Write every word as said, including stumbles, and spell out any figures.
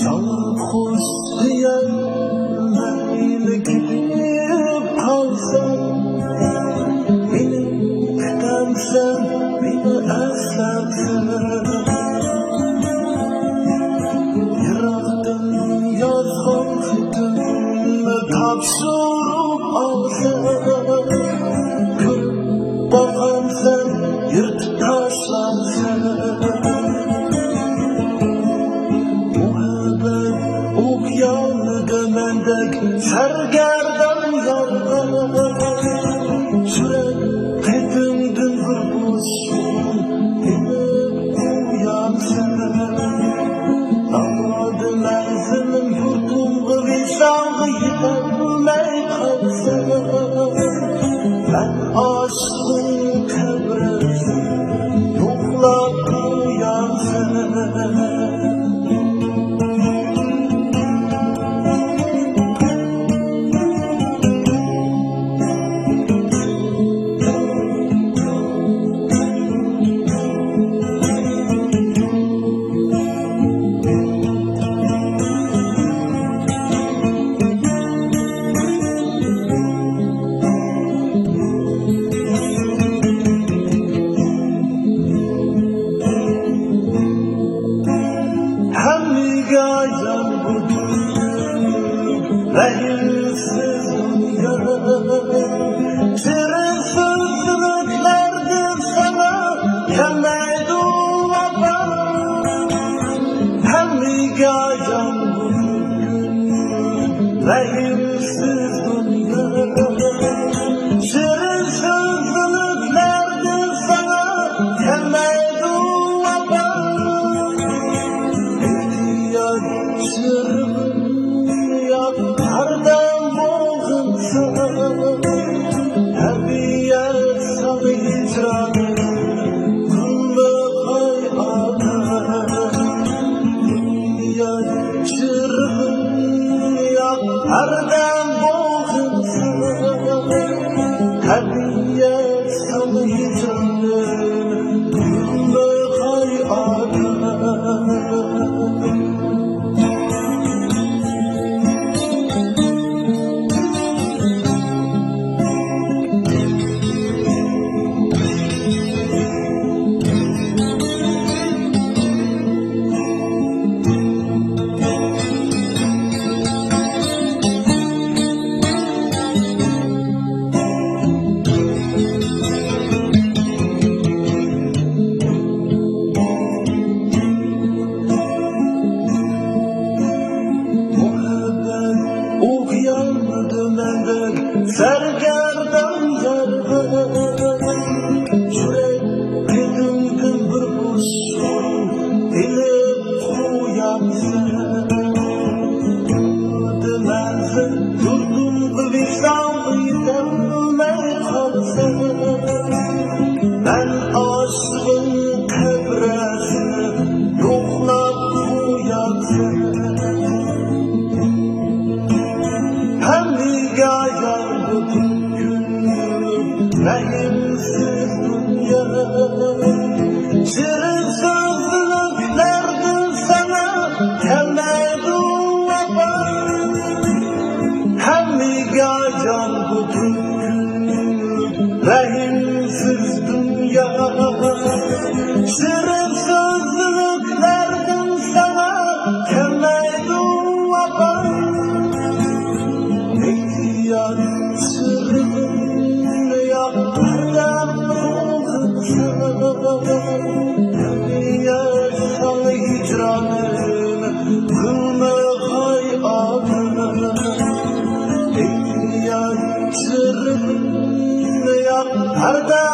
ساڭا خوش دېيەلمەيلا كېتىپ قالسام، مېنى كۈتەمسەن، مېنى ئەسلەمسەن. يىراقتىن يازغان خېتىمنى تاپشۇرۇپ ئالسام، كۆرۈپ باقامسەن، يىرتىپ تاشلامسەن. مۇھەببەت ئوكيانىدا مەندەك سەرگەردان يارغا، يۈرەك قېتىمدىن بىر بوشلۇق ئېلىپ قويامسەن. ئاۋادە مەنزىلىم يۇرتۇمغا، ۋىسالغا يېتەلمەي قالسام، مەن ئاشىقىم قەبرىسىنى يوقلاپ قويامسەن. ھەممىگە يار بولدۇم، رەھىمسىز دۇنيا. شېرىن سۆزلىرىڭلەردىن ساڭا كەلمەيدۇ ۋاپا. ھەممىگە يار بولدۇم، رەھىمسىز دۇنيا. شېرىن سۆزلىرىڭلەردىن ساڭا كەلمەيدۇ ۋاپا. ئېھتىيات شېرىن ياق، ھەردەم بولغىنسەن. تەبىئەت ساڭا ھىجران قىلمىغاي ئادەم. دۇنيا شېرىن ياق، ھەردەم بولغىنسەن. تەبىئەت ساڭا ھىجران قىلمىغاي ئادەم. مۇھەببەت ئوكيانىدا مەندەك سەرگەردان يارغا، يۈرەك قېتىمدىن بىر بوشلۇق ئېلىپ قويامسەن. مەنزىل يۇرتۇمغا، ۋىسالغا يېتەلمەي قالسام، مەن ئاشىقىم قەبرىسىنى يوقلاپ قويامسەن. ھەممىگە يار بولدۇم، رەھىمسىز دۇنيا. شېرىن سۆزلىرىڭلەردىن ساڭا كەلمەيدۇ ۋاپا. ھەممىگە يار بولدۇم، رەھىمسىز دۇنيا. شېرىن سۆزلىرىڭلەردىن ساڭا كەلمەيدۇ ۋاپا. ئېھتىيات سىرىڭنى ياق، ھەردەم بولغىنسەن. تەبىئەت ساڭا ھىجرانىم قىلمىغاي ئادەم. ھەردەم